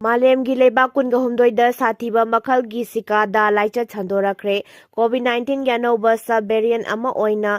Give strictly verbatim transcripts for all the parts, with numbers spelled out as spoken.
ꯃꯥꯂꯦꯝꯒꯤ ꯂꯩꯕꯥꯛ ꯀꯨꯟꯒ ꯍꯨꯝꯗꯣꯏꯗ ꯁꯥꯊꯤꯕ ꯃꯈꯜꯒꯤ ꯁꯤꯀꯥꯗꯥ ꯂꯥꯏꯆꯠ ꯁꯟꯗꯣꯔꯛꯈ꯭ꯔꯦ꯫ ꯀꯣꯚꯤꯗ ꯅꯥꯏꯟꯇꯤꯟꯒꯤ ꯑꯅꯧꯕ ꯁꯕ ꯚꯦꯔꯤꯌꯟ ꯑꯃ ꯑꯣꯏꯅ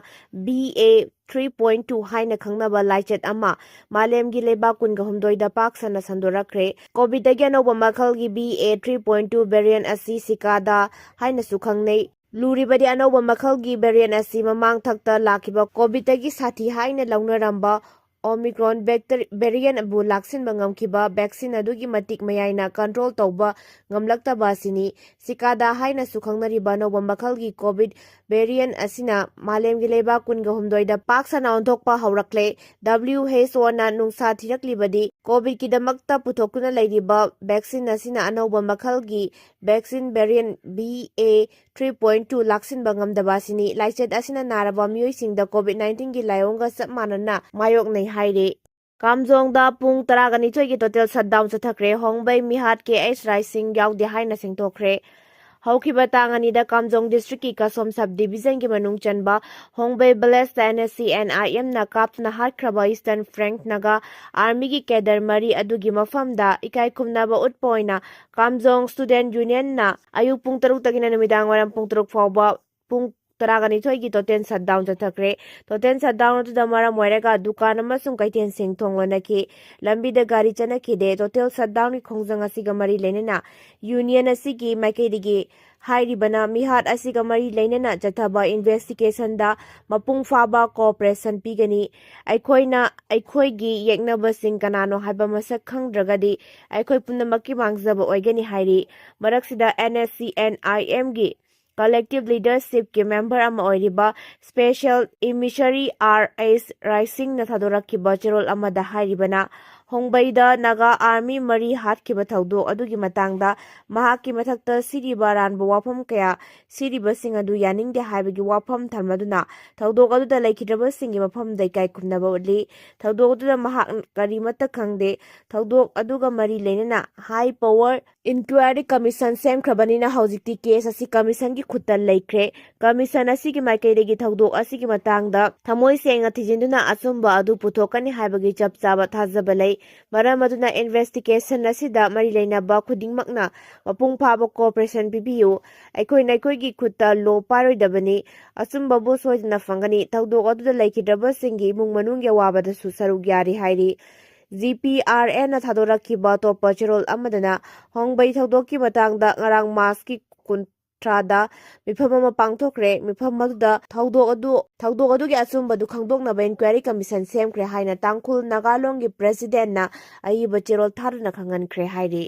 B A three point two ꯍꯥꯏꯅ ꯈꯪꯅꯕ ꯂꯥꯏꯆꯠ ꯑꯃ ꯃꯥꯂꯦꯝꯒꯤ ꯂꯩꯕꯥꯛ ꯀꯨꯟꯒ ꯍꯨꯝꯗꯣꯏꯗ ꯄꯥꯛ ꯁꯟꯅ ꯁꯟꯗꯣꯔꯛꯈ꯭ꯔꯦ꯫ ꯀꯣꯚꯤꯗꯇꯒꯤ ꯑꯅꯧꯕ ꯃꯈꯜꯒꯤ B A three point two variant ꯑꯁꯤ ꯁꯤꯀꯥꯗꯥ ꯍꯥꯏꯅꯁꯨ ꯈꯪꯅꯩ꯫ ꯂꯨꯔꯤꯕꯗꯤ ꯑꯅꯧꯕ ꯃꯈꯜꯒꯤ ꯚꯦꯔꯤꯌꯟ ꯑꯁꯤ ꯃꯃꯥꯡ ꯊꯛꯇ ꯂꯥꯛꯈꯤꯕ ꯀꯣꯚꯤꯗꯇꯒꯤ ꯁꯥꯊꯤ ꯍꯥꯏꯅ ꯂꯧꯅꯔꯝꯕ ꯑꯣꯃꯤꯀ꯭ꯔꯣꯟ ꯚꯦꯛꯇꯔ-, ꯚꯦꯔꯤꯌꯟ ꯑꯕꯨ ꯂꯥꯛꯁꯤꯟꯕ ꯉꯝꯈꯤꯕ ꯚꯦꯛꯁꯤꯟ ꯑꯗꯨꯒꯤ ꯃꯇꯤꯛ ꯃꯌꯥꯏꯅ ꯀꯟꯇ꯭ꯔꯣꯜ ꯇꯧꯕ ꯉꯝꯂꯛꯇꯕ ꯑꯁꯤꯅꯤ꯫ ꯁꯤꯀꯥꯗꯥ ꯍꯥꯏꯅꯁꯨ ꯈꯪꯅꯔꯤꯕ ꯑꯅꯧꯕ ꯃꯈꯜꯒꯤ ꯀꯣꯚꯤꯗ ꯚꯦꯔꯤꯌꯟ ꯑꯁꯤꯅ ꯃꯥꯂꯦꯝꯒꯤ ꯂꯩꯕꯥꯛ ꯀꯨꯟꯒ ꯍꯨꯝꯗꯣꯏꯗ ꯄꯥꯛ ꯁꯟꯅ ꯑꯣꯟꯊꯣꯛꯄ ꯍꯧꯔꯛꯂꯦ꯫ ꯗꯕ꯭ꯂꯤꯎ ꯑꯩꯆ ꯑꯣꯅ ꯅꯨꯡꯁꯥ ꯊꯤꯔꯛꯂꯤꯕꯗꯤ ꯀꯣꯚꯤꯗꯀꯤꯗꯃꯛꯇ ꯄꯨꯊꯣꯛꯇꯨꯅ ꯂꯩꯔꯤꯕ ꯚꯦꯛꯁꯤꯟ ꯑꯁꯤꯅ ꯑꯅꯧꯕ ꯃꯈꯜꯒꯤ vaccine variant B A three point two ꯂꯥꯛꯁꯤꯟꯕ ꯉꯝꯗꯕ ꯑꯁꯤꯅꯤ꯫ ꯂꯥꯏꯆꯠ ꯑꯁꯤꯅ ꯅꯥꯔꯕ ꯃꯤꯑꯣꯏꯁꯤꯡꯗ ꯀꯣꯚꯤꯗ ꯅꯥꯏꯟꯇꯤꯟꯒꯤ ꯂꯥꯏꯑꯣꯡꯒ ꯆꯞ ꯃꯥꯟꯅꯅ ꯃꯥꯌꯣꯛꯅꯩ ꯍꯥꯏꯔꯤ꯫ ꯀꯥꯝꯖꯣꯡꯗ ꯄꯨꯡ ꯇꯔꯥꯒ ꯅꯤꯊꯣꯏꯒꯤ ꯇꯣꯇꯦꯜ ꯁꯠꯗꯥꯎꯟ ꯆꯠꯊꯈ꯭ꯔꯦ꯫ ꯍꯣꯡꯕꯩ ꯃꯤꯍꯥꯠ ꯀꯦ ꯑꯩꯆ ꯔꯥꯏꯁꯤꯡ ꯌꯥꯎꯗꯦ ꯍꯥꯏꯅ ꯁꯦꯡꯗꯣꯛꯈ꯭ꯔꯦ꯫ ꯍꯧꯈꯤꯕ ꯇꯥꯡ ꯑꯅꯤꯗ ꯀꯥꯝꯖꯣꯡ ꯗꯤꯁꯇ꯭ꯔꯤꯛꯀꯤ ꯀꯁꯣꯝ ꯁꯕ ꯗꯤꯕꯤꯖꯟꯒꯤ ꯃꯅꯨꯡ ꯆꯟꯕ ꯍꯣꯡꯕꯩ ꯚꯤꯂꯦꯖꯇ N S C N I ꯑꯦꯝꯅ ꯀꯥꯞꯇꯨꯅ ꯍꯥꯠꯈ꯭ꯔꯕ ꯏꯁꯇꯔꯟ ꯐ꯭ꯔꯦꯡ ꯅꯥꯒꯥ ꯑꯥꯔꯃꯤꯒꯤ ꯀꯦꯗꯔ ꯃꯔꯤ ꯑꯗꯨꯒꯤ ꯃꯐꯝꯗ ꯏꯀꯥꯏ ꯈꯨꯝꯅꯕ ꯎꯠꯄ ꯑꯣꯏꯅ ꯀꯥꯝꯖꯣꯡ ꯁ꯭ꯇꯨꯗꯦꯟꯠ ꯌꯨꯅꯤꯌꯟꯅ ꯑꯌꯨꯛ ꯄꯨꯡ ꯇꯔꯨꯛꯇꯒꯤꯅ ꯅꯨꯃꯤꯗꯥꯡ ꯋꯥꯏꯔꯝ ꯄꯨꯡ ꯇꯔꯨꯛ ꯐꯥꯎꯕ ꯄꯨꯡ ꯇꯔꯥꯒ ꯅꯤꯊꯣꯏꯒꯤ ꯇꯣꯇꯦꯜ ꯁꯠꯗꯥꯎꯟ ꯆꯠꯊꯈ꯭ꯔꯦ꯫ ꯇꯣꯇꯦꯜ ꯁꯠꯗꯥꯎꯟ ꯑꯗꯨꯗ ꯃꯔꯝ ꯑꯣꯏꯔꯒ ꯗꯨꯀꯥꯟ ꯑꯃꯁꯨꯡ ꯀꯩꯊꯦꯜꯁꯤꯡ ꯊꯣꯡ ꯂꯣꯟꯅꯈꯤ꯫ ꯂꯝꯕꯤꯗ ꯒꯥꯔꯤ ꯆꯠꯅꯈꯤꯗꯦ꯫ ꯇꯣꯇꯦꯜ ꯁꯠꯗꯥꯎꯟꯒꯤ ꯈꯣꯡꯖꯪ ꯑꯁꯤꯒ ꯃꯔꯤ ꯂꯩꯅꯅ ꯌꯨꯅꯤꯌꯟ ꯑꯁꯤꯒꯤ ꯃꯥꯏꯀꯩꯗꯒꯤ ꯍꯥꯏꯔꯤꯕꯅ ꯃꯤꯍꯥꯠ ꯑꯁꯤꯒ ꯃꯔꯤ ꯂꯩꯅꯅ ꯆꯠꯊꯕ ꯏꯟꯚꯦꯁꯇꯤꯒꯦꯁꯟꯗ ꯃꯄꯨꯡ ꯐꯥꯕ ꯀꯣꯑꯣꯄꯔꯦꯁꯟ ꯄꯤꯒꯅꯤ꯫ ꯑꯩꯈꯣꯏꯅ ꯑꯩꯈꯣꯏꯒꯤ ꯌꯦꯛꯅꯕꯁꯤꯡ ꯀꯅꯥꯅꯣ ꯍꯥꯏꯕ ꯃꯁꯛ ꯈꯪꯗ꯭ꯔꯒꯗꯤ ꯑꯩꯈꯣꯏ ꯄꯨꯝꯅꯃꯛꯀꯤ ꯃꯥꯡꯖꯕ ꯑꯣꯏꯒꯅꯤ ꯍꯥꯏꯔꯤ꯫ ꯃꯔꯛꯁꯤꯗ ꯑꯦꯟ ꯑꯦꯁ ꯁꯤ ꯑꯦꯟ ꯑꯥꯏ ꯑꯦꯝꯒꯤ ꯀꯂꯦꯛꯇꯤꯚ ꯂꯤꯗꯔꯁꯤꯞꯀꯤ ꯃꯦꯝꯕꯔ ꯑꯃ ꯑꯣꯏꯔꯤꯕ ꯁ꯭ꯄꯦꯁꯦꯜ ꯏꯃꯤꯁꯔꯤ ꯑꯥꯔ ꯑꯦꯁ ꯔꯥꯏꯁꯤꯡꯅ ꯊꯥꯗꯣꯔꯛꯈꯤꯕ ꯆꯦꯔꯣꯜ ꯑꯃꯗ ꯍꯥꯏꯔꯤꯕꯅ, ꯍꯣꯡꯕꯩꯗ ꯅꯥꯒꯥ ꯑꯥꯔꯃꯤ ꯃꯔꯤ ꯍꯥꯠꯈꯤꯕ ꯊꯧꯗꯣꯛ ꯑꯗꯨꯒꯤ ꯃꯇꯥꯡꯗ ꯃꯍꯥꯛꯀꯤ ꯃꯊꯛꯇ ꯁꯤꯔꯤꯕ ꯑꯔꯥꯟꯕ ꯋꯥꯐꯝ ꯀꯌꯥ ꯁꯤꯔꯤꯕꯁꯤꯡ ꯑꯗꯨ ꯌꯥꯅꯤꯡꯗꯦ ꯍꯥꯏꯕꯒꯤ ꯋꯥꯐꯝ ꯊꯝꯂꯗꯨꯅ ꯊꯧꯗꯣꯛ ꯑꯗꯨꯗ ꯂꯩꯈꯤꯗ꯭ꯔꯕꯁꯤꯡꯒꯤ ꯃꯐꯝꯗ ꯏꯀꯥꯏ ꯈꯨꯝꯅꯕ ꯎꯠꯂꯤ꯫ ꯊꯧꯗꯣꯛ ꯑꯗꯨꯗ ꯃꯍꯥꯛ ꯀꯔꯤꯃꯠꯇ ꯈꯪꯗꯦ꯫ ꯊꯧꯗꯣꯛ ꯑꯗꯨꯒ ꯃꯔꯤ ꯂꯩꯅꯅ ꯍꯥꯏ ꯄꯋꯔ ꯏꯟꯀ꯭ꯋꯥꯏꯔꯤ ꯀꯃꯤꯁꯟ ꯁꯦꯝꯈ꯭ꯔꯕꯅꯤꯅ ꯍꯧꯖꯤꯛꯇꯤ ꯀꯦꯁ ꯑꯁꯤ ꯀꯃꯤꯁꯟꯒꯤ ꯈꯨꯠꯇ ꯂꯩꯈ꯭ꯔꯦ꯫ ꯀꯃꯤꯁꯟ ꯑꯁꯤꯒꯤ ꯃꯥꯏꯀꯩꯗꯒꯤ ꯊꯧꯗꯣꯛ ꯑꯁꯤꯒꯤ ꯃꯇꯥꯡꯗ ꯊꯃꯣꯏ ꯁꯦꯡꯅ ꯊꯤꯖꯤꯟꯗꯨꯅ ꯑꯆꯨꯝꯕ ꯑꯗꯨ ꯄꯨꯊꯣꯛꯀꯅꯤ ꯍꯥꯏꯕꯒꯤ ꯆꯞ ꯆꯥꯕ ꯊꯥꯖꯕ ꯂꯩ꯫ ꯃꯔꯝ ꯑꯗꯨꯅ investigation ꯑꯁꯤꯗ ꯃꯔꯤ ꯂꯩꯅꯕ ꯈꯨꯗꯤꯡꯃꯛꯅ ꯃꯄꯨꯡ ꯐꯥꯕ cooperation ꯄꯤꯕꯤꯌꯨ꯫ ꯑꯩꯈꯣꯏꯅ ꯑꯩꯈꯣꯏꯒꯤ ꯈꯨꯠꯇ law ꯄꯥꯏꯔꯣꯏꯗꯕꯅꯤ꯫ ꯑꯆꯨꯝꯕꯕꯨ ꯁꯣꯏꯗꯅ ꯐꯪꯒꯅꯤ꯫ ꯊꯧꯗꯣꯛ ꯑꯗꯨꯗ ꯂꯩꯈꯤꯗ꯭ꯔꯕꯁꯤꯡꯒꯤ ꯏꯃꯨꯡ ꯃꯅꯨꯡꯒꯤ ꯑꯋꯥꯕꯗꯁꯨ ꯁꯔꯨꯛ ꯌꯥꯔꯤ ꯍꯥꯏꯔꯤ꯫ GPRNꯅ ꯊꯥꯗꯣꯔꯛꯈꯤꯕ ꯑꯇꯣꯞꯄ ꯆꯦꯔꯣꯜ ꯑꯃꯗꯅ ꯍꯣꯡꯕꯩ ꯊꯧꯗꯣꯛꯀꯤ ꯃꯇꯥꯡꯗ ꯉꯔꯥꯡ ꯃꯥꯔꯆꯀꯤ ꯀꯨꯟꯊ꯭ꯔꯥꯗ ꯃꯤꯐꯝ ꯑꯃ ꯄꯥꯡꯊꯣꯛꯈ꯭ꯔꯦ꯫ ꯃꯤꯐꯝ ꯑꯗꯨꯗ ꯊꯧꯗꯣꯛ ꯑꯗꯨ, ꯊꯧꯗꯣꯛ ꯑꯗꯨꯒꯤ ꯑꯆꯨꯝꯕꯗꯨ ꯈꯪꯗꯣꯛꯅꯕ inquiry commission ꯁꯦꯝꯈ꯭ꯔꯦ ꯍꯥꯏꯅ ꯇꯥꯡꯈꯨꯜ ꯅꯥꯒꯥ ꯂꯣꯟꯒꯤ presidentꯅ ꯑꯏꯕ ꯆꯦꯔꯣꯜ ꯊꯥꯗꯨꯅ ꯈꯪꯍꯟꯈ꯭ꯔꯦ ꯍꯥꯏꯔꯤ꯫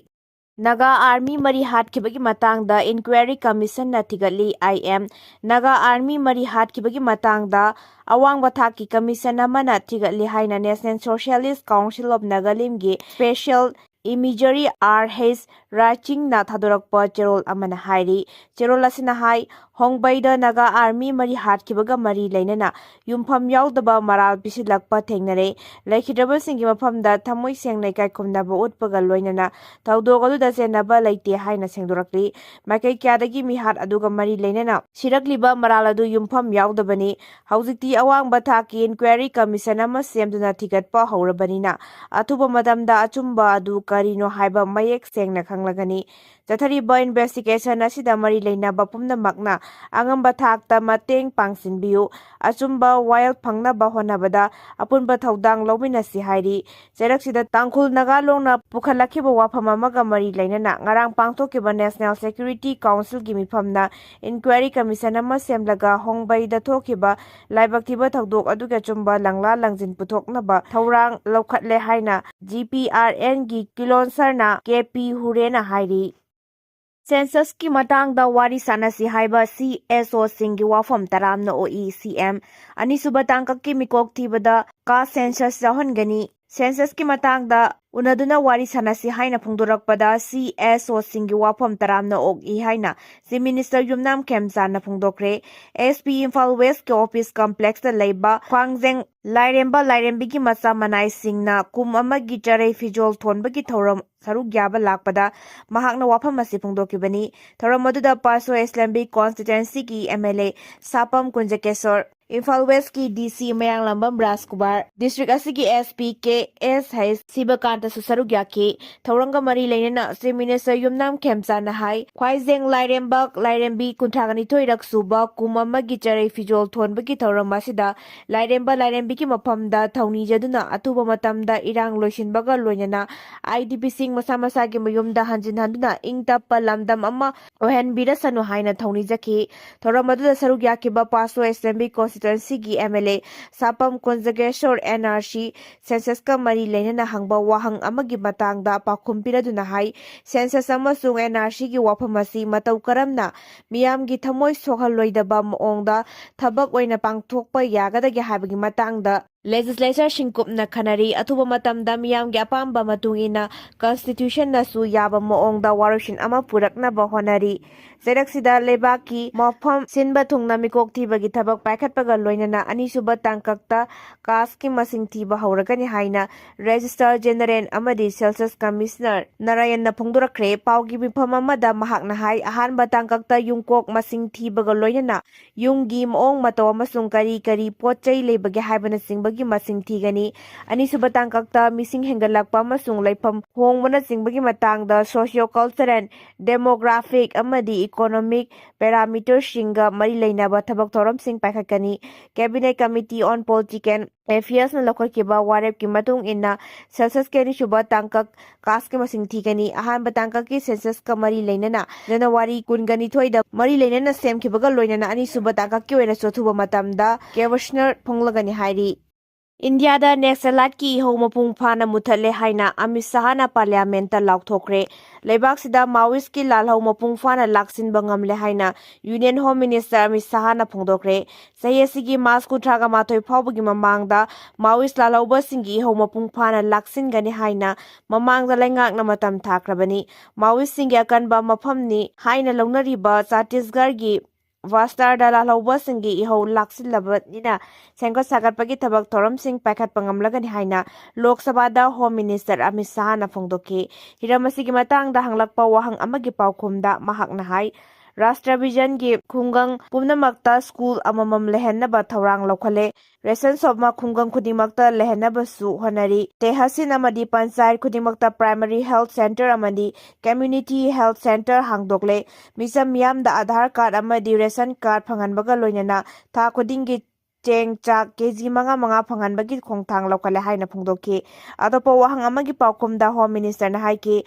ꯅꯥꯒꯥ Army ꯃꯔꯤ ꯍꯥꯠꯈꯤꯕꯒꯤ ꯃꯇꯥꯡꯗ inquiry commissionꯅ ꯊꯤꯒꯠꯂꯤ꯫ IM, ꯅꯥꯒꯥ Army ꯃꯔꯤ ꯍꯥꯠꯈꯤꯕꯒꯤ ꯃꯇꯥꯡꯗ ꯑꯋꯥꯡꯕ ꯊꯥꯛꯀꯤ commission ꯑꯃꯅ ꯊꯤꯒꯠꯂꯤ ꯍꯥꯏꯅ National Socialist Council of Nagalimꯒꯤ special imagery R H ꯔꯥꯏꯆꯤꯡꯅ ꯊꯥꯗꯣꯔꯛꯄ ꯆꯦꯔꯣꯜ ꯑꯃꯅ ꯍꯥꯏꯔꯤ꯫ ꯆꯦꯔꯣꯜ ꯑꯁꯤꯅ ꯍꯥꯏ, ꯍꯣꯡꯕꯩꯗ ꯅꯥꯒꯥ Army ꯃꯔꯤ ꯍꯥꯠꯈꯤꯕꯒ ꯃꯔꯤ ꯂꯩꯅꯅ ꯌꯨꯝꯐꯝ ꯌꯥꯎꯗꯕ ꯃꯔꯥꯜ ꯄꯤꯁꯤꯜꯂꯛꯄ ꯊꯦꯡꯅꯔꯦ꯫ ꯂꯩꯈꯤꯗ꯭ꯔꯕꯁꯤꯡꯒꯤ ꯃꯐꯝꯗ ꯊꯃꯣꯏ ꯁꯦꯡꯅ ꯏꯀꯥꯏ ꯈꯨꯝꯅꯕ ꯎꯠꯄꯒ ꯂꯣꯏꯅꯅ ꯊꯧꯗꯣꯛ ꯑꯗꯨꯗ ꯆꯦꯟꯅꯕ ꯂꯩꯇꯦ ꯍꯥꯏꯅ ꯁꯦꯡꯗꯣꯔꯛꯂꯤ꯫ ꯃꯥꯏꯀꯩ ꯀꯌꯥꯗꯒꯤ ꯃꯤꯍꯥꯠ ꯑꯗꯨꯒ ꯃꯔꯤ ꯂꯩꯅꯅ ꯁꯤꯔꯛꯂꯤꯕ ꯃꯔꯥꯜ ꯑꯗꯨ ꯌꯨꯝꯐꯝ ꯌꯥꯎꯗꯕꯅꯤ꯫ ꯍꯧꯖꯤꯛꯇꯤ ꯑꯋꯥꯡꯕ ꯊꯥꯛꯀꯤ inquiry commission ꯑꯃ ꯁꯦꯝꯗꯨꯅ ꯊꯤꯒꯠꯄ ꯍꯧꯔꯕꯅꯤꯅ, ꯑꯊꯨꯕ ꯃꯇꯝꯗ ꯑꯆꯨꯝꯕ ꯑꯗꯨ ꯀꯔꯤꯅꯣ ꯍꯥꯏꯕ ꯃꯌꯦꯛ ꯁꯦꯡꯅ ꯈꯪꯂꯒꯅꯤ꯫ ꯆꯠꯊꯔꯤꯕ investigation ꯑꯁꯤꯗ ꯃꯔꯤ ꯂꯩꯅꯕ ꯄꯨꯝꯅꯃꯛꯅ ꯑꯉꯝꯕ ꯊꯥꯛꯇ ꯃꯇꯦꯡ ꯄꯥꯡꯁꯤꯟꯕꯤꯌꯨ꯫ ꯑꯆꯨꯝꯕ ꯋꯥꯌꯦꯜ ꯐꯪꯅꯕ ꯍꯣꯠꯅꯕꯗ ꯑꯄꯨꯟꯕ ꯊꯧꯗꯥꯡ ꯂꯧꯃꯤꯟꯅꯁꯤ ꯍꯥꯏꯔꯤ꯫ ꯆꯩꯔꯛꯁꯤꯗ ꯇꯥꯡꯈꯨꯜ ꯅꯥꯒꯥ ꯂꯣꯟꯅ ꯄꯨꯈꯠꯂꯛꯈꯤꯕ ꯋꯥꯐꯝ ꯑꯃꯒ ꯃꯔꯤ ꯂꯩꯅꯅ ꯉꯔꯥꯡ ꯄꯥꯡꯊꯣꯛꯈꯤꯕ National Security Councilꯒꯤ ꯃꯤꯐꯝꯅ inquiry commission ꯑꯃ ꯁꯦꯝꯂꯒ ꯍꯣꯡꯕꯩꯗ ꯊꯣꯛꯈꯤꯕ ꯂꯥꯏꯕꯛ ꯊꯤꯕ ꯊꯧꯗꯣꯛ ꯑꯗꯨꯒꯤ ꯑꯆꯨꯝꯕ ꯂꯪꯂꯥ ꯂꯪꯖꯤꯟ ꯄꯨꯊꯣꯛꯅꯕ ꯊꯧꯔꯥꯡ ꯂꯧꯈꯠꯂꯦ ꯍꯥꯏꯅ GPRNꯒꯤ ꯀꯤꯂꯣꯟꯁꯔꯅ KP ꯍꯨꯔꯦꯅ ꯍꯥꯏꯔꯤ꯫ Censusꯀꯤ ꯃꯇꯥꯡꯗ ꯋꯥꯔꯤ ꯁꯥꯟꯅꯁꯤ ꯍꯥꯏꯕ CSOꯁꯤꯡꯒꯤ ꯋꯥꯐꯝ ꯇꯔꯥꯝꯅ ꯑꯣꯛꯏ꯫ CM, ꯑꯅꯤꯁꯨꯕ ꯇꯥꯡꯀꯛꯀꯤ ꯃꯤꯀꯣꯛ ꯊꯤꯕꯗ caste census ꯌꯥꯎꯍꯟꯒꯅꯤ꯫ Censusꯀꯤ ꯃꯇꯥꯡꯗ ꯎꯅꯗꯨꯅ ꯋꯥꯔꯤ ꯁꯥꯟꯅꯁꯤ ꯍꯥꯏꯅ ꯐꯣꯡꯗꯣꯔꯛꯄꯗ CSOꯁꯤꯡꯒꯤ ꯋꯥꯐꯝ ꯇꯔꯥꯝꯅ ꯑꯣꯛꯏ ꯍꯥꯏꯅ Chief Minister ꯌꯨꯝꯅꯥꯝ ꯈꯦꯝꯆꯥꯟꯅ ꯐꯣꯡꯗꯣꯛꯈ꯭ꯔꯦ꯫ SP ꯏꯝꯐꯥꯜ Westꯀꯤ office complexꯇ ꯂꯩꯕ ꯈ꯭ꯋꯥꯡꯖꯦꯡ ꯂꯥꯏꯔꯦꯝꯕ ꯂꯥꯏꯔꯦꯝꯕꯤꯒꯤ ꯃꯆꯥ ꯃꯅꯥꯏꯁꯤꯡꯅ ꯀꯨꯝ ꯑꯃꯒꯤ ꯆꯔꯩ ꯐꯤꯖꯣꯜ ꯊꯣꯟꯕꯒꯤ ꯊꯧꯔꯝ ꯁꯔꯨꯛ ꯌꯥꯕ ꯂꯥꯛꯄꯗ ꯃꯍꯥꯛꯅ ꯋꯥꯐꯝ ꯑꯁꯤ ꯐꯣꯡꯗꯣꯛꯈꯤꯕꯅꯤ꯫ ꯊꯧꯔꯝ ꯑꯗꯨꯗ ꯄꯥꯁꯣ Assembly Constituencyꯒꯤ MLA ꯁꯥꯄꯝ ꯀꯨꯟꯖꯀꯦꯁꯣꯔ, ꯏꯝꯐꯥꯜ ꯋꯦꯁꯀꯤ ꯗꯤ ꯁꯤ ꯃꯌꯥꯡꯂꯥꯝꯕꯝ ꯔꯥꯖꯀꯨꯃꯥꯔ, ꯗꯤꯁꯇ꯭ꯔꯤꯛ ꯑꯁꯤꯒꯤ ꯑꯦꯁ ꯄꯤ ꯀꯦ ꯑꯦꯁ ꯍꯩꯆ ꯁꯤꯕꯀꯥꯟꯇꯁꯨ ꯁꯔꯨꯛ ꯌꯥꯈꯤ꯫ ꯊꯧꯔꯝꯒ ꯃꯔꯤ ꯂꯩꯅꯅ Chief Minister ꯌꯨꯝꯅꯥꯝ ꯈꯦꯝꯆꯥꯟꯅ ꯍꯥꯏ, ꯈ꯭ꯋꯥꯏꯖꯦꯡ ꯂꯥꯏꯔꯦꯝꯕ ꯂꯥꯏꯔꯦꯝꯕꯤ ꯀꯨꯟꯊ꯭ꯔꯥ ꯅꯤꯊꯣꯏꯔꯛ ꯁꯨꯕ ꯀꯨꯝ ꯑꯃꯒꯤ ꯆꯔꯩ ꯐꯤꯖꯣꯜ ꯊꯣꯟꯕꯒꯤ ꯊꯧꯔꯝ ꯑꯁꯤꯗ ꯂꯥꯏꯔꯦꯝꯕ ꯂꯥꯏꯔꯦꯝꯕꯤꯒꯤ ꯃꯐꯝꯗ ꯊꯧꯅꯤꯖꯗꯨꯅ ꯑꯊꯨꯕ ꯃꯇꯝꯗ ꯏꯔꯥꯡ ꯂꯣꯏꯁꯤꯟꯕꯒ ꯂꯣꯏꯅꯅ ꯑꯥꯏ ꯗꯤ ꯄꯤꯁꯤꯡ ꯃꯁꯥ ꯃꯁꯥꯒꯤ ꯃꯌꯨꯝꯗ ꯍꯟꯖꯤꯟ ꯍꯟꯗꯨꯅ ꯏꯪ ꯇꯞꯄ ꯂꯝꯗꯝ ꯑꯃ ꯑꯣꯏꯍꯟꯕꯤꯔꯁꯅꯨ ꯍꯥꯏꯅ ꯊꯧꯅꯤꯖꯈꯤ꯫ ꯊꯧꯔꯝ ꯑꯗꯨꯗ ꯁꯔꯨꯛ ꯌꯥꯈꯤꯕ ꯄꯥꯁꯣ ꯑꯦꯁꯦꯝꯕ꯭ꯂꯤ ꯀꯣꯟꯁꯇꯤꯇ꯭ꯋꯦꯟꯁꯤꯒꯤ M L A Sapam Kunjakeshor N R C ꯁꯦꯟꯁꯁꯀ ꯃꯔꯤ ꯂꯩꯅꯅ ꯍꯪꯕ ꯋꯥꯍꯪ ꯑꯃꯒꯤ ꯃꯇꯥꯡꯗ ꯄꯥꯎꯈꯨꯝ ꯄꯤꯔꯗꯨꯅ ꯍꯥꯏ, ꯁꯦꯟꯁꯁ ꯑꯃꯁꯨꯡ ꯑꯦꯟ ꯑꯥꯔ ꯁꯤꯒꯤ ꯋꯥꯐꯝ ꯑꯁꯤ ꯃꯇꯧ ꯀꯔꯝꯅ ꯃꯤꯌꯥꯝꯒꯤ ꯊꯃꯣꯏ ꯁꯣꯛꯍꯜꯂꯣꯏꯗꯕ ꯃꯑꯣꯡꯗ ꯊꯕꯛ ꯑꯣꯏꯅ ꯄꯥꯡꯊꯣꯛꯄ ꯌꯥꯒꯗꯒꯦ ꯍꯥꯏꯕꯒꯤ ꯃꯇꯥꯡꯗ ꯂꯦꯖꯤꯁꯂꯦꯆꯔꯁꯤꯡ ꯀꯨꯞꯅ ꯈꯟꯅꯔꯤ꯫ ꯑꯊꯨꯕ ꯃꯇꯝꯗ ꯃꯤꯌꯥꯝꯒꯤ ꯑꯄꯥꯝꯕ ꯃꯇꯨꯡ ꯏꯟꯅ ꯀꯟꯁꯇꯤꯇ꯭ꯌꯨꯁꯟꯅꯁꯨ ꯌꯥꯕ ꯃꯑꯣꯡꯗ ꯋꯥꯔꯣꯏꯁꯤꯟ ꯑꯃ ꯄꯨꯔꯛꯅꯕ ꯍꯣꯠꯅꯔꯤ꯫ ꯆꯩꯔꯛꯁꯤꯗ ꯂꯩꯕꯥꯛꯀꯤ ꯃꯐꯝ ꯁꯤꯟꯕ ꯊꯨꯡꯅ ꯃꯤꯀꯣꯛ ꯊꯤꯕꯒꯤ ꯊꯕꯛ ꯄꯥꯏꯈꯠꯄꯒ ꯂꯣꯏꯅꯅ ꯑꯅꯤꯁꯨꯕ ꯇꯥꯡꯀꯛꯇ ꯀꯥꯁꯀꯤ ꯃꯁꯤꯡ ꯊꯤꯕ ꯍꯧꯔꯒꯅꯤ ꯍꯥꯏꯅ ꯔꯦꯖꯤꯁꯇ꯭ꯔꯥꯔ ꯖꯦꯅꯔꯦꯜ ꯑꯃꯗꯤ ꯁꯦꯟꯁꯁ ꯀꯃꯤꯁꯅꯔ ꯅꯥꯔꯥꯌꯟꯅ ꯐꯣꯡꯗꯣꯔꯛꯈ꯭ꯔꯦ꯫ ꯄꯥꯎꯒꯤ ꯃꯤꯐꯝ ꯑꯃꯗ ꯃꯍꯥꯛꯅ ꯍꯥꯏ, ꯑꯍꯥꯟꯕ ꯇꯥꯡꯀꯛꯇ ꯌꯨꯝꯀꯣꯛ ꯃꯁꯤꯡ ꯊꯤꯕꯒ ꯂꯣꯏꯅꯅ ꯌꯨꯝꯒꯤ ꯃꯑꯣꯡ ꯃꯇꯧ ꯑꯃꯁꯨꯡ ꯀꯔꯤ ꯀꯔꯤ ꯄꯣꯠ ꯆꯩ ꯂꯩꯕꯒꯦ ꯍꯥꯏꯕꯅꯆꯤꯡꯕꯒꯤ ꯃꯁꯤꯡ ꯊꯤꯒꯅꯤ꯫ ꯑꯅꯤꯁꯨꯕ ꯇꯥꯡꯀꯛꯇ ꯃꯤꯁꯤꯡ ꯍꯦꯟꯒꯠꯂꯛꯄ ꯑꯃꯁꯨꯡ ꯂꯩꯐꯝ ꯍꯣꯡꯕꯅꯆꯤꯡꯕꯒꯤ ꯃꯇꯥꯡꯗ socio-cultural, demographic ꯑꯃꯗꯤ economic parameterꯁꯤꯡꯒ ꯃꯔꯤ ꯂꯩꯅꯕ ꯊꯕꯛ ꯊꯧꯔꯝꯁꯤꯡ ꯄꯥꯏꯈꯠꯀꯅꯤ꯫ Cabinet Committee on Political Affairsꯅ ꯂꯧꯈꯠꯈꯤꯕ ꯋꯥꯔꯦꯞꯀꯤ ꯃꯇꯨꯡ ꯏꯟꯅ ꯁꯦꯟꯁꯁꯀꯤ ꯑꯅꯤꯁꯨꯕ ꯇꯥꯡꯀꯛ ꯀꯥꯁꯀꯤ ꯃꯁꯤꯡ ꯊꯤꯒꯅꯤ꯫ ꯑꯍꯥꯟꯕ ꯇꯥꯡꯀꯛꯀꯤ ꯁꯦꯟꯁꯁꯀ ꯃꯔꯤ ꯂꯩꯅꯅ ꯖꯅꯋꯥꯔꯤ ꯀꯨꯟꯒ ꯅꯤꯊꯣꯏꯗ ꯃꯔꯤ ꯂꯩꯅꯅ ꯁꯦꯝꯈꯤꯕꯒ ꯂꯣꯏꯅꯅ ꯑꯅꯤꯁꯨꯕ ꯇꯥꯡꯀꯛꯀꯤ ꯑꯣꯏꯅꯁꯨ ꯑꯊꯨꯕ ꯃꯇꯝꯗ ꯀꯃꯤꯁꯅꯔ ꯐꯣꯡꯂꯒꯅꯤ ꯍꯥꯏꯔꯤ꯫ ꯏꯟꯗꯤꯌꯥꯗ ꯅꯦꯛꯁꯂꯥꯏꯠꯀꯤ ꯏꯍꯧ ꯃꯄꯨꯡ ꯐꯥꯅ ꯃꯨꯊꯠꯂꯦ ꯍꯥꯏꯅ ꯑꯃꯤꯠ ꯁꯍꯥꯅ ꯄꯥꯔꯂꯤꯌꯥꯃꯦꯟꯠꯇ ꯂꯥꯎꯊꯣꯛꯈ꯭ꯔꯦ꯫ ꯂꯩꯕꯥꯛꯁꯤꯗ ꯃꯥꯑꯣꯏꯁ꯭ꯠꯀꯤ ꯂꯥꯜꯍꯧ ꯃꯄꯨꯡ ꯐꯥꯅ ꯂꯥꯛꯁꯤꯟꯕ ꯉꯝꯂꯦ ꯍꯥꯏꯅ ꯌꯨꯅꯤꯌꯟ ꯍꯣꯝ ꯃꯤꯅꯤꯁꯇꯔ ꯑꯃꯤꯠ ꯁꯍꯥꯅ ꯐꯣꯡꯗꯣꯛꯈ꯭ꯔꯦ꯫ ꯆꯍꯤ ꯑꯁꯤꯒꯤ ꯃꯥꯔꯆ ꯀꯨꯟꯊ꯭ꯔꯥꯒ ꯃꯥꯊꯣꯏ ꯐꯥꯎꯕꯒꯤ ꯃꯃꯥꯡꯗ ꯃꯥꯑꯣꯏꯁ꯭ꯠ ꯂꯥꯜꯍꯧꯕꯁꯤꯡꯒꯤ ꯏꯍꯧ ꯃꯄꯨꯡ ꯐꯥꯅ ꯂꯥꯛꯁꯤꯟꯒꯅꯤ ꯍꯥꯏꯅ ꯃꯃꯥꯡꯗ ꯂꯩꯉꯥꯛꯅ ꯃꯇꯝ ꯊꯥꯈ꯭ꯔꯕꯅꯤ꯫ ꯃꯥꯑꯣꯏꯁ꯭ꯠꯁꯤꯡꯒꯤ ꯑꯀꯟꯕ ꯃꯐꯝꯅꯤ ꯍꯥꯏꯅ ꯂꯧꯅꯔꯤꯕ ꯆꯇꯤꯁꯒꯔꯒꯤ ꯕꯁꯇꯔꯗ ꯂꯥꯜꯍꯧꯕꯁꯤꯡꯒꯤ ꯏꯍꯧ ꯂꯥꯛꯁꯤꯜꯂꯕꯅꯤꯅ ꯁꯦꯝꯒꯠ ꯁꯥꯒꯠꯄꯒꯤ ꯊꯕꯛ ꯊꯧꯔꯝꯁꯤꯡ ꯄꯥꯏꯈꯠꯄ ꯉꯝꯂꯒꯅꯤ ꯍꯥꯏꯅ ꯂꯣꯛ ꯁꯚꯥꯗ ꯍꯣꯝ ꯃꯤꯅꯤꯁꯇꯔ ꯑꯃꯤꯠ ꯁꯍꯥꯅ ꯐꯣꯡꯗꯣꯛꯈꯤ꯫ ꯍꯤꯔꯝ ꯑꯁꯤꯒꯤ ꯃꯇꯥꯡꯗ ꯍꯪꯂꯛꯄ ꯋꯥꯍꯪ ꯑꯃꯒꯤ ꯄꯥꯎꯈꯨꯝꯗ ꯃꯍꯥꯛꯅ ꯍꯥꯏ, ꯔꯥꯁꯇ꯭ꯔ ꯚꯤꯖꯟꯒꯤ ꯈꯨꯡꯒꯪ ꯄꯨꯝꯅꯃꯛꯇ ꯁ꯭ꯀꯨꯜ ꯑꯃꯃꯝ ꯂꯩꯍꯟꯅꯕ ꯊꯧꯔꯥꯡ ꯂꯧꯈꯠꯂꯦ꯫ ꯔꯦꯁꯟ ꯁꯣꯞ ꯑꯃ ꯈꯨꯡꯒꯪ ꯈꯨꯗꯤꯡꯃꯛꯇ ꯂꯩꯍꯟꯅꯕꯁꯨ ꯍꯣꯠꯅꯔꯤ꯫ ꯇꯦꯍꯁꯤꯟ ꯑꯃꯗꯤ ꯄꯟꯆꯥꯌꯠ ꯈꯨꯗꯤꯡꯃꯛꯇ primary health centre ꯑꯃꯗꯤ community health centre ꯍꯥꯡꯗꯣꯛꯂꯦ꯫ ꯃꯤꯆꯝ ꯃꯤꯌꯥꯝꯗ ꯑꯥꯙꯥꯔ ꯀꯥꯔꯗ ꯑꯃꯗꯤ ꯔꯦꯁꯟ ꯀꯥꯔꯗ ꯐꯪꯍꯟꯕꯒ ꯂꯣꯏꯅꯅ ꯊꯥ ꯈꯨꯗꯤꯡꯒꯤ ꯆꯦꯡ ꯆꯥꯛ ꯀꯦꯖꯤ ꯃꯉꯥ ꯃꯉꯥ ꯐꯪꯍꯟꯕꯒꯤ ꯈꯣꯡꯊꯥꯡ ꯂꯧꯈꯠꯂꯦ ꯍꯥꯏꯅ ꯐꯣꯡꯗꯣꯛꯈꯤ꯫ ꯑꯇꯣꯞꯄ ꯋꯥꯍꯪ ꯑꯃꯒꯤ ꯄꯥꯎꯈꯨꯝꯗ Home Ministerꯅ ꯍꯥꯏꯈꯤ,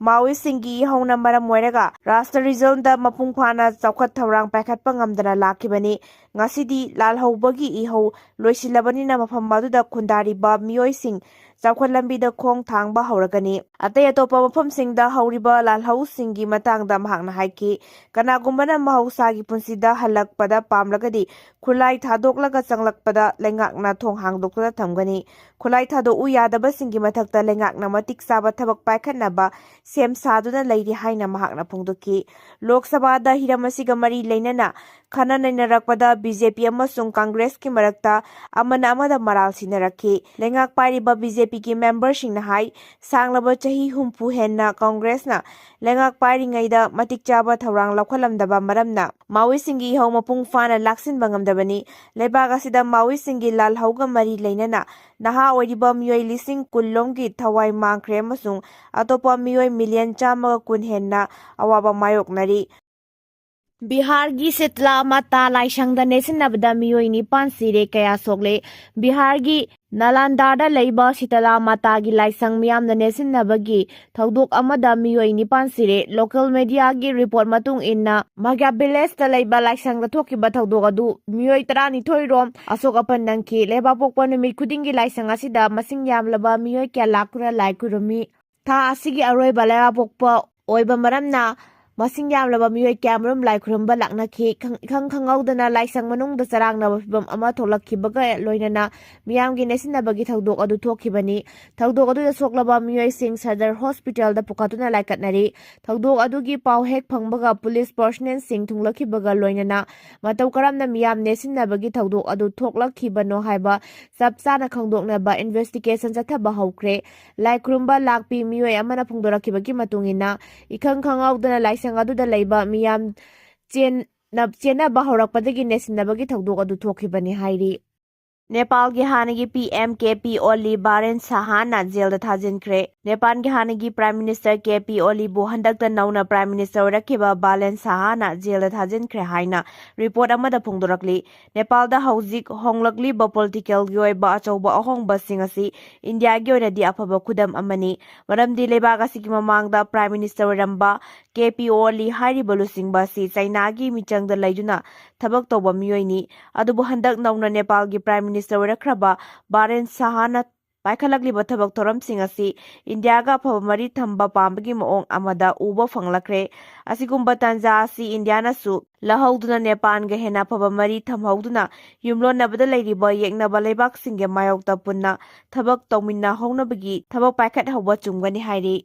ꯃꯥꯑꯣꯏꯁꯤꯡꯒꯤ ꯏꯍꯧꯅ ꯃꯔꯝ ꯑꯣꯏꯔꯒ ꯔꯥꯁꯇ꯭ꯔ ꯔꯤꯖꯟꯗ ꯃꯄꯨꯡ ꯐꯥꯅ ꯆꯥꯎꯈꯠ ꯊꯧꯔꯥꯡ ꯄꯥꯏꯈꯠꯄ ꯉꯝꯗꯅ ꯂꯥꯛꯈꯤꯕꯅꯤ꯫ ꯉꯁꯤꯗꯤ ꯂꯥꯜꯍꯧꯕꯒꯤ ꯏꯍꯧ ꯂꯣꯏꯁꯤꯜꯂꯕꯅꯤꯅ ꯃꯐꯝ ꯑꯗꯨꯗ ꯈꯨꯟꯗꯥꯔꯤꯕ ꯃꯤꯑꯣꯏꯁꯤꯡ ꯆꯥꯎꯈꯠ ꯂꯝꯕꯤꯗ ꯈꯣꯡ ꯊꯥꯡꯕ ꯍꯧꯔꯒꯅꯤ꯫ ꯑꯇꯩ ꯑꯇꯣꯞꯄ ꯃꯐꯝꯁꯤꯡꯗ ꯍꯧꯔꯤꯕ ꯂꯥꯜꯍꯧꯁꯤꯡꯒꯤ ꯃꯇꯥꯡꯗ ꯃꯍꯥꯛꯅ ꯍꯥꯏꯈꯤ, ꯀꯅꯥꯒꯨꯝꯕꯅ ꯃꯍꯧꯁꯥꯒꯤ ꯄꯨꯟꯁꯤꯗ ꯍꯜꯂꯛꯄꯗ ꯄꯥꯝꯂꯒꯗꯤ ꯈꯨꯠꯂꯥꯏ ꯊꯥꯗꯣꯛꯂꯒ ꯆꯪꯂꯛꯄꯗ ꯂꯩꯉꯥꯛꯅ ꯊꯣꯡ ꯍꯥꯡꯗꯣꯛꯇꯨꯅ ꯊꯝꯒꯅꯤ꯫ ꯈꯨꯠꯂꯥꯏ ꯊꯥꯗꯣꯛꯎ ꯌꯥꯗꯕꯁꯤꯡꯒꯤ ꯃꯊꯛꯇ ꯂꯩꯉꯥꯛꯅ ꯃꯇꯤꯛ ꯆꯥꯕ ꯊꯕꯛ ꯄꯥꯏꯈꯠꯅꯕ ꯁꯦꯝ ꯁꯥꯗꯨꯅ ꯂꯩꯔꯤ ꯍꯥꯏꯅ ꯃꯍꯥꯛꯅ ꯐꯣꯡꯗꯣꯛꯈꯤ꯫ ꯂꯣꯛ ꯁꯚꯥꯗ ꯍꯤꯔꯝ ꯑꯁꯤꯒ ꯃꯔꯤ ꯂꯩꯅꯅ ꯈꯟꯅ ꯅꯩꯅꯔꯛꯄꯗ ꯕꯤ ꯖꯦ ꯄꯤ ꯑꯃꯁꯨꯡ ꯀꯪꯒ꯭ꯔꯦꯁꯀꯤ ꯃꯔꯛꯇ ꯑꯃꯅ ꯑꯃꯗ ꯃꯔꯥꯜ ꯁꯤꯟꯅꯔꯛꯈꯤ꯫ ꯂꯩꯉꯥꯛ ꯄꯥꯏꯔꯤꯕ ꯕꯤ ꯖꯦ ꯄꯤꯒꯤ ꯃꯦꯝꯕꯔꯁꯤꯡꯅ ꯍꯥꯏ, ꯁꯥꯡꯂꯕ ꯆꯍꯤ ꯍꯨꯝꯐꯨ ꯍꯦꯟꯅ ꯀꯪꯒ꯭ꯔꯦꯁꯅ ꯂꯩꯉꯥꯛ ꯄꯥꯏꯔꯤꯉꯩꯗ ꯃꯇꯤꯛ ꯆꯥꯕ ꯊꯧꯔꯥꯡ ꯂꯧꯈꯠꯂꯝꯗꯕ ꯃꯔꯝꯅ ꯃꯥꯑꯣꯏꯁꯤꯡꯒꯤ ꯏꯍꯧ ꯃꯄꯨꯡ ꯐꯥꯅ ꯂꯥꯛꯁꯤꯟꯕ ꯉꯝꯗꯕꯅꯤ꯫ ꯂꯩꯕꯥꯛ ꯑꯁꯤꯗ ꯃꯥꯑꯣꯏꯁꯤꯡꯒꯤ ꯂꯥꯜꯍꯧꯒ ꯃꯔꯤ ꯂꯩꯅꯅ ꯅꯍꯥ ꯑꯣꯏꯔꯤꯕ ꯃꯤꯑꯣꯏ ꯂꯤꯁꯤꯡ ꯀꯨꯟ ꯂꯣꯝꯒꯤ ꯊꯋꯥꯏ ꯃꯥꯡꯈ꯭ꯔꯦ ꯑꯃꯁꯨꯡ ꯑꯇꯣꯞꯄ ꯃꯤꯑꯣꯏ ꯃꯤꯂꯤꯌꯟ ꯆꯥꯝꯃꯒ ꯀꯨꯟ ꯍꯦꯟꯅ ꯑꯋꯥꯕ ꯃꯥꯌꯣꯛꯅꯔꯤ꯫ ꯕꯤꯍꯥꯔꯒꯤ ꯁꯤꯇꯂꯥ ꯃꯥꯇꯥ ꯂꯥꯏꯁꯪꯗ ꯅꯦꯠꯁꯤꯟꯅꯕꯗ ꯃꯤꯑꯣꯏ ꯅꯤꯄꯥꯟ ꯁꯤꯔꯦ, ꯀꯌꯥ ꯁꯣꯛꯂꯦ? ꯕꯤꯍꯥꯔꯒꯤ ꯅꯥꯂꯟꯗꯥꯗ ꯂꯩꯕ ꯁꯤꯇꯂꯥ ꯃꯥꯇꯥꯒꯤ ꯂꯥꯏꯁꯪ ꯃꯤꯌꯥꯝꯅ ꯅꯦꯠꯁꯤꯟꯅꯕꯒꯤ ꯊꯧꯗꯣꯛ ꯑꯃꯗ ꯃꯤꯑꯣꯏ ꯅꯤꯄꯥꯟ ꯁꯤꯔꯦ꯫ ꯂꯣꯀꯦꯜ ꯃꯦꯗꯤꯌꯥꯒꯤ ꯔꯤꯄꯣꯔꯠ ꯃꯇꯨꯡ ꯏꯟꯅ, ꯃꯥꯒ꯭ꯌꯥ ꯚꯤꯂꯦꯖꯇ ꯂꯩꯕ ꯂꯥꯏꯁꯪꯗ ꯊꯣꯛꯈꯤꯕ ꯊꯧꯗꯣꯛ ꯑꯗꯨ ꯃꯤꯑꯣꯏ ꯇꯔꯥꯅꯤꯊꯣꯏ ꯔꯣꯝ ꯑꯁꯣꯛ ꯑꯄꯟ ꯅꯪꯈꯤ꯫ ꯂꯩꯕꯥꯛꯄꯣꯛꯄ ꯅꯨꯃꯤꯠ ꯈꯨꯗꯤꯡꯒꯤ ꯂꯥꯏꯁꯪ ꯑꯁꯤꯗ ꯃꯁꯤꯡ ꯌꯥꯝꯂꯕ ꯃꯤꯑꯣꯏ ꯀꯌꯥ ꯂꯥꯛꯇꯨꯅ ꯂꯥꯏ ꯈꯨꯔꯨꯝꯃꯤ꯫ ꯊꯥ ꯑꯁꯤꯒꯤ ꯑꯔꯣꯏꯕ ꯂꯩꯕꯥꯛꯄꯣꯛꯄ ꯑꯣꯏꯕ ꯃꯔꯝꯅ, ꯃꯁꯤꯡ ꯌꯥꯝꯂꯕ ꯃꯤꯑꯣꯏ ꯀꯌꯥꯃꯔꯨꯝ ꯂꯥꯏ ꯈꯨꯔꯨꯝꯕ ꯂꯥꯛꯅꯈꯤ꯫ ꯈꯪ-, ꯏꯈꯪ ꯈꯪꯍꯧꯗꯅ ꯂꯥꯏꯁꯪ ꯃꯅꯨꯡꯗ ꯆꯔꯥꯡꯅꯕ ꯐꯤꯚꯝ ꯑꯃ ꯊꯣꯛꯂꯛꯈꯤꯕꯒ ꯂꯣꯏꯅꯅ ꯃꯤꯌꯥꯝꯒꯤ ꯅꯦꯠꯁꯤꯟꯅꯕꯒꯤ ꯊꯧꯗꯣꯛ ꯑꯗꯨ ꯊꯣꯛꯈꯤꯕꯅꯤ꯫ ꯊꯧꯗꯣꯛ ꯑꯗꯨꯗ ꯁꯣꯛꯂꯕ ꯃꯤꯑꯣꯏꯁꯤꯡ ꯁꯗꯔ ꯍꯣꯁꯄꯤꯇꯥꯜꯗ ꯄꯨꯈꯠꯇꯨꯅ ꯂꯥꯏꯀꯠꯅꯔꯤ꯫ ꯊꯧꯗꯣꯛ ꯑꯗꯨꯒꯤ ꯄꯥꯎ ꯍꯦꯛ ꯐꯪꯕꯒ ꯄꯨꯂꯤꯁ ꯄꯔꯁꯅꯦꯜꯁꯤꯡ ꯊꯨꯡꯂꯛꯈꯤꯕꯒ ꯂꯣꯏꯅꯅ ꯃꯇꯧ ꯀꯔꯝꯅ ꯃꯤꯌꯥꯝ ꯅꯦꯠꯁꯤꯟꯅꯕꯒꯤ ꯊꯧꯗꯣꯛ ꯑꯗꯨ ꯊꯣꯛꯂꯛꯈꯤꯕꯅꯣ ꯍꯥꯏꯕ ꯆꯞ ꯆꯥꯅ ꯈꯪꯗꯣꯛꯅꯕ ꯏꯟꯚꯦꯁꯇꯤꯒꯦꯁꯟ ꯆꯠꯊꯕ ꯍꯧꯈ꯭ꯔꯦ꯫ ꯂꯥꯏ ꯈꯨꯔꯨꯝꯕ ꯂꯥꯛꯄꯤ ꯃꯤꯑꯣꯏ ꯑꯃꯅ ꯐꯣꯡꯗꯣꯔꯛꯈꯤꯕꯒꯤ ꯃꯇꯨꯡ ꯏꯟꯅ, ꯏꯈꯪ ꯈꯪꯍꯧꯗꯅ ꯂꯥꯏꯁꯪ ꯑꯗꯨꯗ ꯂꯩꯕ ꯃꯤꯌꯥꯝ ꯆꯦꯟꯅ-, ꯆꯦꯟꯅꯕ ꯍꯧꯔꯛꯄꯗꯒꯤ ꯅꯦꯠꯁꯤꯟꯅꯕꯒꯤ ꯊꯧꯗꯣꯛ ꯑꯗꯨ ꯊꯣꯛꯈꯤꯕꯅꯤ ꯍꯥꯏꯔꯤ꯫ ꯅꯦꯄꯥꯜꯒꯤ ꯍꯥꯟꯅꯒꯤ ꯄꯤ ꯑꯦꯝ ꯀꯦ ꯄꯤ ꯑꯣꯂꯤ ꯕꯥꯔꯦꯟ ꯁꯍꯥꯅ ꯖꯦꯜꯗ ꯊꯥꯖꯤꯟꯈ꯭ꯔꯦ꯫ ꯅꯦꯄꯥꯜꯒꯤ ꯍꯥꯟꯅꯒꯤ Prime Minister ꯀꯦ ꯄꯤ ꯑꯣꯂꯤꯕꯨ ꯍꯟꯗꯛꯇ ꯅꯧꯅ Prime Minister ꯑꯣꯏꯔꯛꯈꯤꯕ ꯕꯥꯂꯦꯟ ꯁꯍꯥꯅ ꯖꯦꯜꯗ ꯊꯥꯖꯤꯟꯈ꯭ꯔꯦ ꯍꯥꯏꯅ ꯔꯤꯄꯣꯔꯠ ꯑꯃꯗ ꯐꯣꯡꯗꯣꯔꯛꯂꯤ꯫ ꯅꯦꯄꯥꯜꯗ ꯍꯧꯖꯤꯛ ꯍꯣꯡꯂꯛꯂꯤꯕ ꯄꯣꯂꯤꯇꯤꯀꯦꯜꯒꯤ ꯑꯣꯏꯕ ꯑꯆꯧꯕ ꯑꯍꯣꯡꯕꯁꯤꯡ ꯑꯁꯤ ꯏꯟꯗꯤꯌꯥꯒꯤ ꯑꯣꯏꯅꯗꯤ ꯑꯐꯕ ꯈꯨꯗꯝ ꯑꯃꯅꯤ꯫ ꯃꯔꯝꯗꯤ ꯂꯩꯕꯥꯛ ꯑꯁꯤꯒꯤ ꯃꯃꯥꯡꯗ Prime Minister ꯑꯣꯏꯔꯝꯕ ꯀꯦ ꯄꯤ ꯑꯣꯂꯤ ꯍꯥꯏꯔꯤꯕ ꯂꯨꯆꯤꯡꯕ ꯑꯁꯤ ꯆꯩꯅꯥꯒꯤ ꯃꯤꯆꯪꯗ ꯂꯩꯗꯨꯅ ꯊꯕꯛ ꯇꯧꯕ ꯃꯤꯑꯣꯏꯅꯤ꯫ ꯑꯗꯨꯕꯨ ꯍꯟꯗꯛ ꯅꯧꯅ ꯅꯦꯄꯥꯜꯒꯤ Prime Minister ꯑꯣꯏꯔꯛꯈ꯭ꯔꯕ ꯕꯥꯔꯦꯟ ꯁꯍꯥꯅ ꯄꯥꯏꯈꯠꯂꯛꯂꯤꯕ ꯊꯕꯛ ꯊꯧꯔꯝꯁꯤꯡ ꯑꯁꯤ ꯏꯟꯗꯤꯌꯥꯒ ꯑꯐꯕ ꯃꯔꯤ ꯊꯝꯕ ꯄꯥꯝꯕꯒꯤ ꯃꯑꯣꯡ ꯑꯃꯗ ꯎꯕ ꯐꯪꯂꯛꯈ꯭ꯔꯦ꯫ ꯑꯁꯤꯒꯨꯝꯕ ꯇꯥꯟꯖꯥ ꯑꯁꯤ ꯏꯟꯗꯤꯌꯥꯅꯁꯨ ꯂꯧꯍꯧꯗꯨꯅ ꯅꯦꯄꯥꯜꯒ ꯍꯦꯟꯅ ꯑꯐꯕ ꯃꯔꯤ ꯊꯝꯍꯧꯗꯨꯅ ꯌꯨꯝꯂꯣꯟꯅꯕꯗ ꯂꯩꯔꯤꯕ ꯌꯦꯛꯅꯕ ꯂꯩꯕꯥꯛꯁꯤꯡꯒꯤ ꯃꯥꯌꯣꯛꯇ ꯄꯨꯟꯅ ꯊꯕꯛ ꯇꯧꯃꯤꯟꯅꯍꯧꯅꯕꯒꯤ ꯊꯕꯛ ꯄꯥꯏꯈꯠꯍꯧꯕ ꯆꯨꯝꯒꯅꯤ ꯍꯥꯏꯔꯤ꯫